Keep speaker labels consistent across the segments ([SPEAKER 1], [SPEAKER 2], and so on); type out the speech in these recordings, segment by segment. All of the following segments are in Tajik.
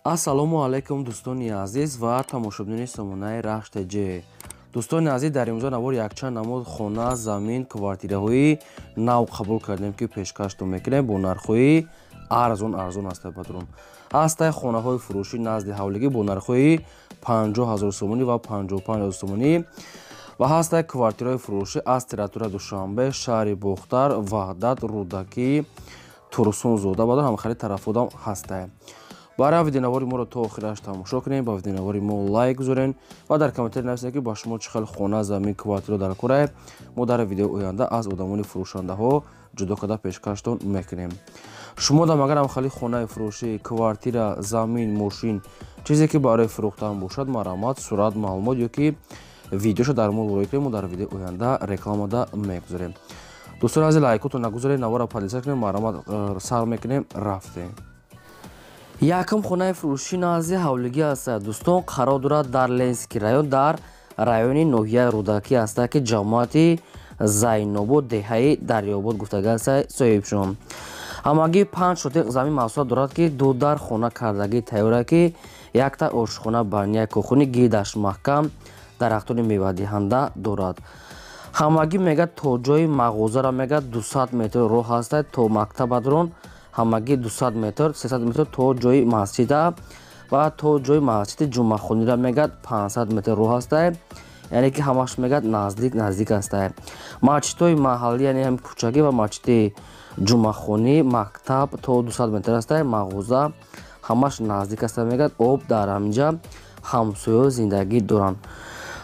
[SPEAKER 1] Ассалому алайкум, дӯстони азиз ва тамошобинони сомонаи Рахш ТЖ. Дӯстони азиз, дар имрӯза навор якчанд намуд хона, замин, квартираҳои нав қабул кардем, ки пешкаштон мекунем бо нархҳои арзон. Арзон ҳастад, падрон. Ҳастай хонаҳои фурӯшӣ назди ҳавлигӣ бо нархҳои 50 ҳазор сомонӣ ва 55 ҳазор сомонӣ ва ҳастай квартираҳои фурӯшӣ аз территория Душанбе, шаҳри Бохтар, Ваҳдат, Рӯдакӣ, Турсунзода, баъдан ҳамхели тарафодам ҳастай. Барои видеонавори моро то охираш тамошо кунем, ба видеонавори мо лайк гузорен ва дар комментарий нависед, ки ба шумо чӣ хел хона, замин, квартира дар корае. Мо дар видеои оянда аз одамони фурӯшандаҳо ҷудо карда пешкаштон мекунем. Шумо дам агар ҳамхели хонаи фурӯшӣ, квартира, замин, мошин, чизе ки барои фурӯхтан бошад, марҳамат, сурат, маълумот ё ки видеошо дар мо рӯй кунем, мо дар видеои оянда рекламада мегузорем. Дӯстони азиз, лайкотон нагузоред, навора подписаться кунем. Марҳамат, сар мекунем, рафтем.
[SPEAKER 2] Якум хонаи фурӯшӣ назди ҳавлигӣ аст, дӯстон, қарор дорад дар Ленинский район, дар райони ноҳияи Рӯдакӣ аста, ки ҷамоати Зайнобод, деҳаи Дарёбод гуфтага аста соҳибшон. Ҳамагӣ 5 сотиқ замин масоҳат дорад, ки ду дар хона кардагӣ тайёра, ки якта ошхона, баня, кухни, гирдаш маҳкам, дарахтони мевадиҳанда дорад. Ҳамагӣ мегӯяд, то ҷои мағозаро мегӯяд, 200 метр роҳ ҳаста, то мактабадрон ҳамагӣ 200 метр, 300 метр то ҷои масҷида ва то ҷои масҷиди ҷумъахонира мегӯяд, 500 метр роҳ ҳастай. Яъне ки ҳамаш мегӯяд, наздик наздик ҳастай. Масҷидҳои маҳаллӣ, яъне ҳам кӯчагӣ ва масҷиди ҷумъахонӣ, мактаб то 200 метр ҳастай, мағоза ҳамаш наздик ҳастай. Мегӯяд, об дар ҳаминҷа, ҳамсояҳо зиндагӣ доранд.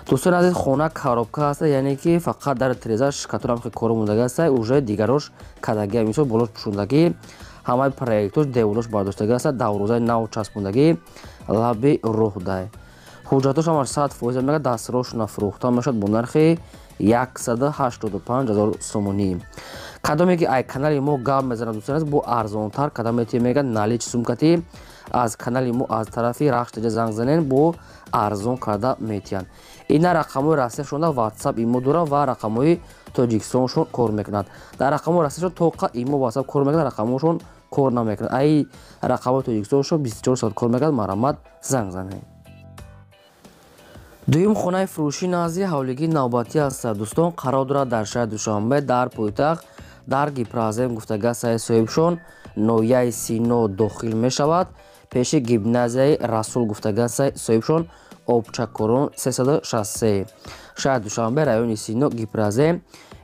[SPEAKER 2] Дӯстони азиз, хона коробка ҳаста, яъне ки фақат дар тирезаш шикатурам хел коро мондагӣ ҳастай, уже дигарош кадагӣ, мисол болош пӯшондагӣ, ҳамаи проектош, деволош бардоштагӣ ҳаста, даврозаи нав часпондагӣ, лаби роҳдай. Ҳуҷҷатош ҳамаш 100%. Мегӯяд, дастрошона фурӯхта мешавад бо нархи 185 ҳазор сомонӣ. Кадоме ки ай канали мо гап мезанад, дӯстони азиз, бо арзонтар кадом метиҳем. Мегӯяд, наличный сумкати аз канали мо, аз тарафи Рахш ТЖ занг занен, бо арзон карда метиҳанд. Ина рақамҳои Россияшонда Ватсап, Имо дорад ва рақамҳои Тоҷикистоншон кор мекунад. Дар рақамҳои Россияшон тоқа Имо, Ватсап кор мекунад, рақамҳошон кор намекунад. Ай рақамҳои Тоҷикистоншон 24 соат кор мекунад. Марҳамат, занг занед. Дуюм хонаи фурӯшӣ назди ҳавлигии навбатӣ аст, дӯстон, қарор дорад дар шаҳри Душанбе, дар пойтахт, дар Гипрозем гуфтага саи соҳибшон, ноҳияи Сино дохил мешавад, пеши гимназияи Расул гуфтага саи соҳибшон, Обчакорон 363, шаҳри Душанбе, райони Сино, Гипрозем,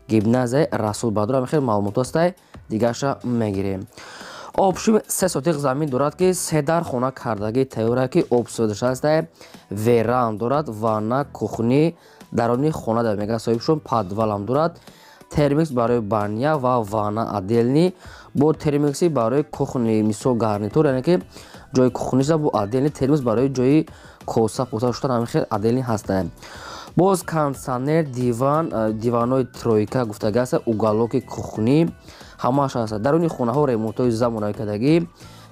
[SPEAKER 2] гимназияи Расул. Бадурам хел маълумот ҳастай, дигарша мегирем. Общем, 3 сотиқ замин дорад, ки се дар хона кардагӣ тайёра, ки об сӯдаш ҳастай, веранда дорад, ванна, кухни даруни хона да. Мегӯяд соҳибшон, подвалам дорад, термикс барои баня ва ванна отдельный, бо термикси барои кухни, мисол гарнитур, яъне ки ҷои кухниша бо отдельный термикс барои ҷои коса поса шудан, ҳамин хел отдельный ҳастай. Боз кондитсионер, диван, диванҳои тройка гуфтага аст, уголоки кухни ҳамааш ҳаст. Даруни хонаҳо ремонтҳои замонавӣ кардагӣ,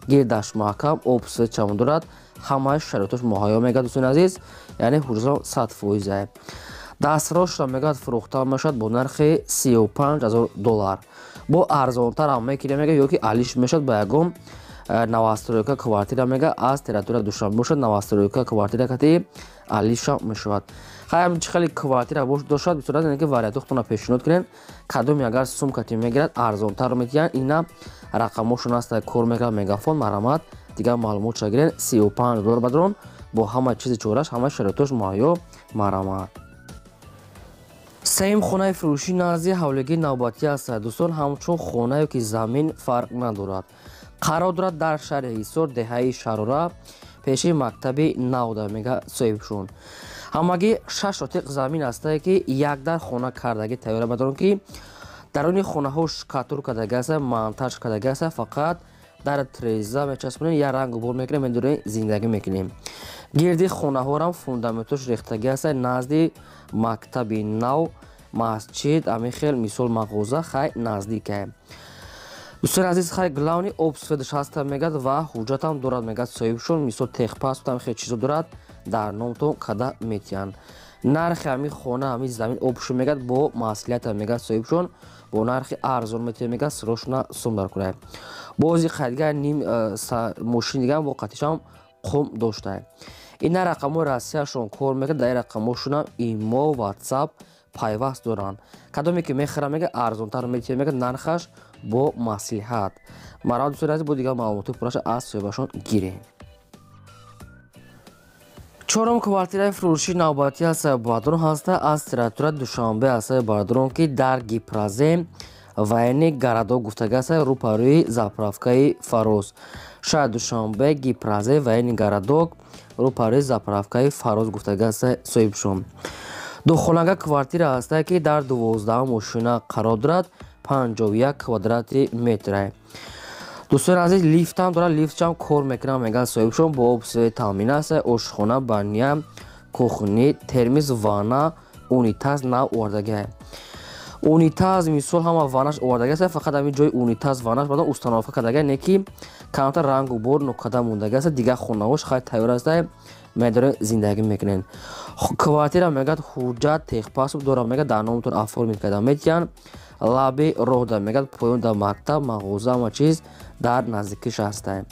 [SPEAKER 2] гирдаш маҳкам, об чам дорад, ҳамаи шароитош муҳайё, мегӯяд, дӯстони азиз, яъне ҳуҷҷатон 100%. Дастрошро мегӯяд, фурӯхта мешавад бо нархи 35 ҳазор доллар. Бо арзонтар ҳам мекунем, мегӯяд, ё ки алиш мешавад ба ягон новостройка квартира. Мега, аз территория Душанбе бошад, новостройка квартира кати алиша мешавад. Хайм, чӣ хеле квартира дошад, бисёр ки вариантҳо худтона пешниҳод кунем. Кадоме агар сум кати мегирад, арзонтар метиҳанд. Ина рақамҳошон аст, кор мекунад мегафон. Марҳамат, дигар маълумотша гирен. 35 доллар бадрон, бо ҳама чизи чораш, ҳама шароитош муҳайё. Марҳамат. Сеюм хонаи фурӯшӣ назди ҳавлигии навбатӣ аст, дӯстон, ҳамчун хонае ки замин фарқ надорад, қарор дорад дар шаҳри Ҳисор, деҳаи Шарора, пеши мактаби навда. Мега соҳибшон, ҳамагӣ 6 сотиқ замин ҳастае, ки як дар хона кардагӣ тайёра, бадрон, ки даруни хонаҳо штукатур кардагӣ аста, монтаж кардагӣ аста, фақат дар треза мечаспонем, як рангу бор мекунем, медурем, зиндагӣ мекунем. Гирди хонаҳорам фундаментош рехтагӣ аста, назди мактаби нав, масҷид, ҳамин хел мисол мағоза хай наздикае. Дӯстони азиз, хай, главный об светаш ҳаста, мегӯяд, ва ҳуҷҷатам дорад, мегӯяд соҳибшон, мисол техпаспорт, ҳамин хел чизо дорад, дар номтон када метиҳанд. Нархи ҳамин хона, ҳамин замин обшо, мегӯяд, бо маслиҳата, мегӯяд соҳибшон, бо нархи арзон метиҳад. Мегӯяд, сирошона сум дар кунад. Бози қайдгар ним мошин дигам бо қатишам қум доштае. Ина рақамҳои Россияшон кор мекунад, дар ин рақамҳошонам имо, ватсап пайваст доранд. Кадоме ки мехарам, мега, арзонтар метиҳад, мега, нархаш бо маслиҳат. Марҳамат, дӯстони азиз, бо дигар маълумоти пурраша аз соҳибашон гирем. Чорум квартираи фурӯши навбатӣ ҳастаи бародарон ҳаста аз территорияи Душанбе ҳастаи бародарон, ки дар Гипрозем военный городок гуфтага ҳастаи, рӯпарӯи заправкаи Фароз. Шаҳри Душанбе, Гипрозем, военный городок, рӯпарӯи заправкаи Фароз гуфтага ҳастаи соҳибшон. Духонага квартира ҳастае, ки дар 12-ум ошина қарор дорад, 51 квадрати метрае. Дӯстони азиз, лифтам дорад, лифтшам кор мекунам, мегӯяд соҳибшон, бо об свет таъмин аст, ошхона, баня, кухни, термис, ванна, унитаз нав овардагиа. Унитаз, мисол, ҳама ваннаш овардагӣ аст, фақат ҳамин ҷои унитаз, ваннаш баъдан установка кардагӣ, не ки камтар рангу бор нокада мондагӣ аст. Дигар хонаҳош хай тайёр аст, медорем, зиндагӣ мекунем. Квартира, мегӯяд, ҳуҷҷат, техпаспорт дорам, мегӯяд, дар номтон оформить карда метиҳанд. Лаби роҳда, мегӯяд, поёнда мактаб, мағоза, ҳама чиз дар наздикиш ҳастае.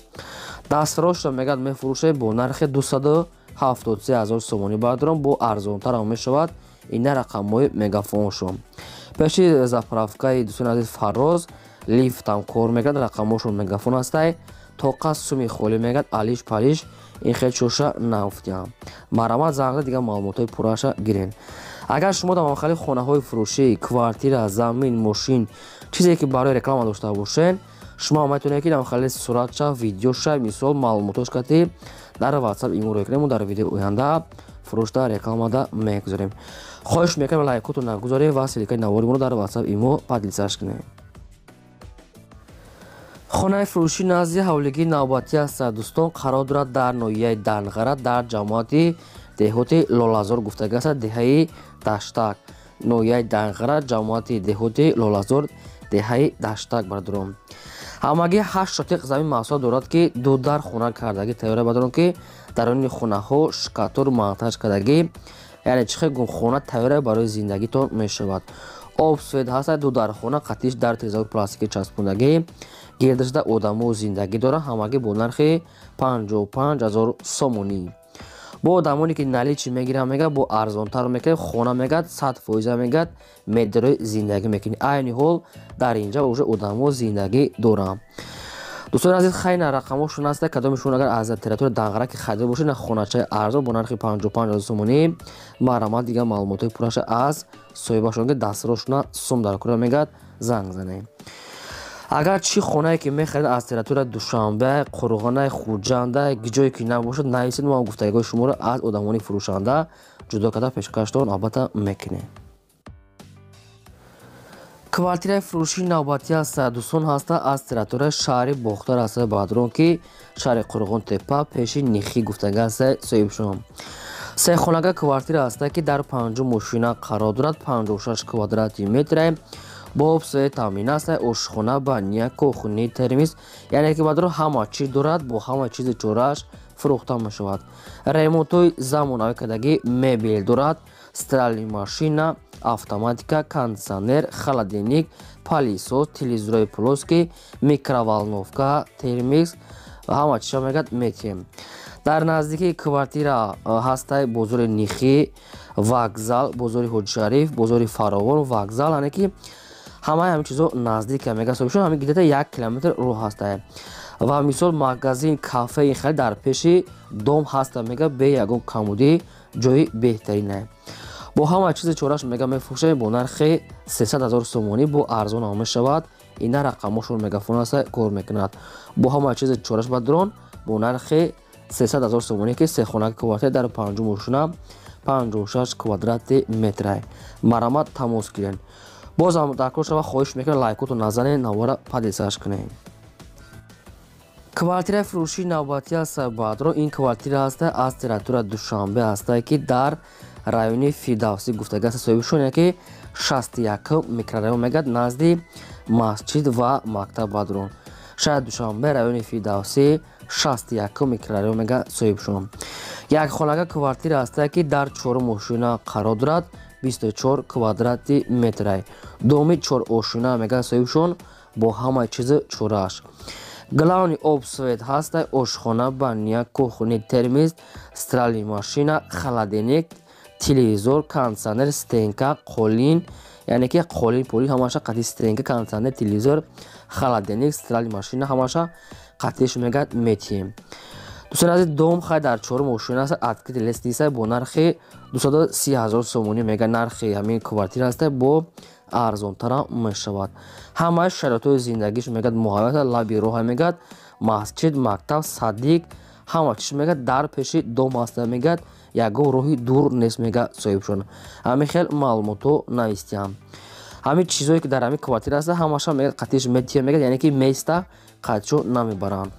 [SPEAKER 2] Дастрошро, мегӯяд, мефурӯшем бо нархи 273 000 сомонӣ, бардорам, бо арзонтарам мешавад. Ина рақамҳои мегафоншон. Пеши заправкаи, дӯстони азиз, Фароз, лифтам кор мекунад, рақамҳошон мегафон ҳастай. Тоқа суми холӣ, мегӯяд, алиш палиш ин хел чоша науфтиям. Марҳамат, занг дигар маълумотҳои пурраша гирен. Агар шумо дар махали хонаҳои фурӯшӣ, квартира, замин, мошин, чизе ки барои реклама дошта бошед, шумо метавонед, ки дар махали суратша, видеоша, мисол, маълумотош кати дар ватсап иморо кунем, дар видеои оянда фурӯшда рекламада мегузорем. Хоҳиш мекунем, лайкотро нагузорем ва ссылкаи навори моро дар ватсап имо поделиться кунем. Хонаи фурӯшӣ назди ҳавлигии навбатӣ аст, дӯстон, қарор дорад дар ноҳияи Данғара, дар ҷамоати деҳоти Лолазор гуфтага аст, деҳаи Даштак. Ноҳияи Данғара, ҷамоати деҳоти Лолазор, деҳаи Даштак, бардорон. Ҳамагӣ 8 шотиқ замин маҳсулот дорад, ки ду дар хона кардагӣ тайёра, бардорон, ки даруни хонаҳо штукатур монтаж кардагӣ, яъне чӣ хел гум хона тайёра барои зиндагитон мешавад. Об свет ҳаста, ду дар хона қатиш дар тирезаҳои пластикӣ часпондагӣ, гирдашда одамо зиндагӣ доранд. Ҳамагӣ бо нархи 55 000 сомонӣ. Бо одамоне ки наличный мегиранд, мегӯяд, бо арзонтар мекунем хона, мегӯяд, 100%, мегӯяд, медарои зиндагӣ мекунӣ. Айни ҳол дар инҷа уже одамо зиндагӣ доранд. Дӯстони азиз, хайна рақамҳошон аста. Кадомешон агар аз территорияи Данғара ки харидор бошед, на хоначаи арзон бо нархи 55 000 сомонӣ, марҳамат, дигар маълумотҳои пурраша аз соҳибашон, ки дастрошона сум дар кора, мегӯяд, занг занед. Агар чӣ хонае ки мехаред аз территорияи Душанбе, Қурғонаи, Хуҷанда, ҷое ки набошад, нависед, мо гуфтагиҳои шуморо аз одамони фурӯшанда ҷудо карда пешкаштон албатта мекунем. Квартираи фурӯшии навбатӣ аст, дӯстон, ҳаста аз территорияи шаҳри Бохтар аст, баъдрон, ки шаҳри Қурғонтепа, пеши Нихӣ гуфтага аст соҳибшон. Сехонага квартира ҳаста, ки дар панҷум мошина қарор дорад, 56 квадрати метре, бо об свет таъмин аст, ошхона, баня, кухни, термис, яъне ки баъдро ҳама чиз дорад, бо ҳама чизи чорааш фурӯхта мешавад. Ремонтҳои замонавӣ кардагӣ, мебел дорад, стиральный машина, автоматика, кондиционер, холодильник, пылесос, телевизорҳои плоский, микроволновка, термикс, ҳама чиза, мегӯяд, метиҳем. Дар наздикии квартира ҳастай бозори Нихӣ, вокзал, бозори Ҳоҷишариф, бозори Фаровон, вокзал, яъне ки ҳамаи ҳамин чизо наздика, мегӯяд соҳибшон, ҳамин где-то 1 километр роҳ ҳастай. Ва мисол, магазин, кафе ин хеле дар пеши дом ҳаста, мега, бе ягон камудӣ ҷои беҳтаринае. Бо ҳама чизи чораш, мега, мефурӯшем бо нархи 300 ҳазор сомонӣ, бо арзон ҳам мешавад. Ина рақамҳошон мегафон аста, кор мекунад. Бо ҳама чизи чораш ба дрон бо нархи 300 ҳазор сомонӣ, ки сехонаги квартира дар панҷум ошина, 56 квадрати метрай. Марҳамат, тамос гирен. Бозам даркор шава, хоҳиш мекунам, лайкотро назанед, навора поделиться кунед. Квартираи фурӯшии навбатӣ аст, баъдро, ин квартира ҳаста аз территорияи Душанбе ҳаста, ки дар райони Фирдавсӣ гуфтага аст соҳибшон, яке 61-м микрорайон, мегӯяд, назди масҷид ва мактаб. Бадрон, шаҳри Душанбе, райони Фирдавсӣ, 61-м микрорайон, мегӯяд соҳибшон. Як хонага квартира ҳаста, ки дар чорум ошина қарор дорад, 24 квадрати метрай. Доми чор ошина, мегӯяд соҳибшон, бо ҳамаи чизи чорааш. Главный об, свет ҳаста, ошхона, баня, кухня, термис, стиральный машина, холодильник, телевизор, кондиционер, стенка, қолин, яъне ки қолин полин ҳамаша қатъи стенка, кондиционер, телевизор, холодильник, стиральный машина ҳамаша қатъиш мегӯяд метиҳем. Дӯстони азиз, дом хай дар чорум ошёна аст, открытый лестница, бо нархи 230 ҳазор сомонӣ мега нархи ҳамин квартира аст, бо арзонтара мешавад. Ҳамаи шароитҳои зиндагиш мегӯяд муҳайё, лаби роҳа мегӯяд, масҷид, мактаб, садик, ҳама чиз мегӯяд дар пеши дом аста мегӯяд, ягон роҳи дур нест мегӯяд соҳибшон. Ҳамин хел маълумотҳо навистиям. Ҳамин чизое ки дар ҳамин квартира аста, ҳамаша мегӯяд қатиш метия мегӯяд, яъне ки места қатишо намебаранд.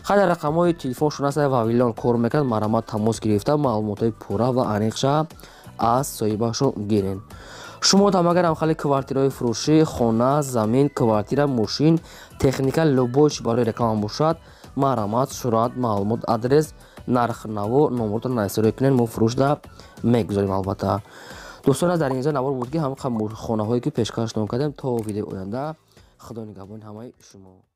[SPEAKER 2] Хай, дар рақамҳои телефоншон аста, Вавилон кор мекунад, марҳамат, тамос гирифта, маълумотҳои пурра ва аниқша аз соҳибашон гирен. Шумо там агар ҳамхели квартираҳои фурӯшӣ, хона, замин, квартира, мошин, техника, любой чи барои реклама бошад, марҳамат, сурат, маълумот, адрес, нарх наво, номрото нависорӣ кунед, мо фурӯшда мегузорем албатта. Дӯстон, дар инҷо навор буд, ки ҳама хонаҳое ки пешкаштон кардем. То видеои оянда, худо нигаҳбони ҳамаи шумо.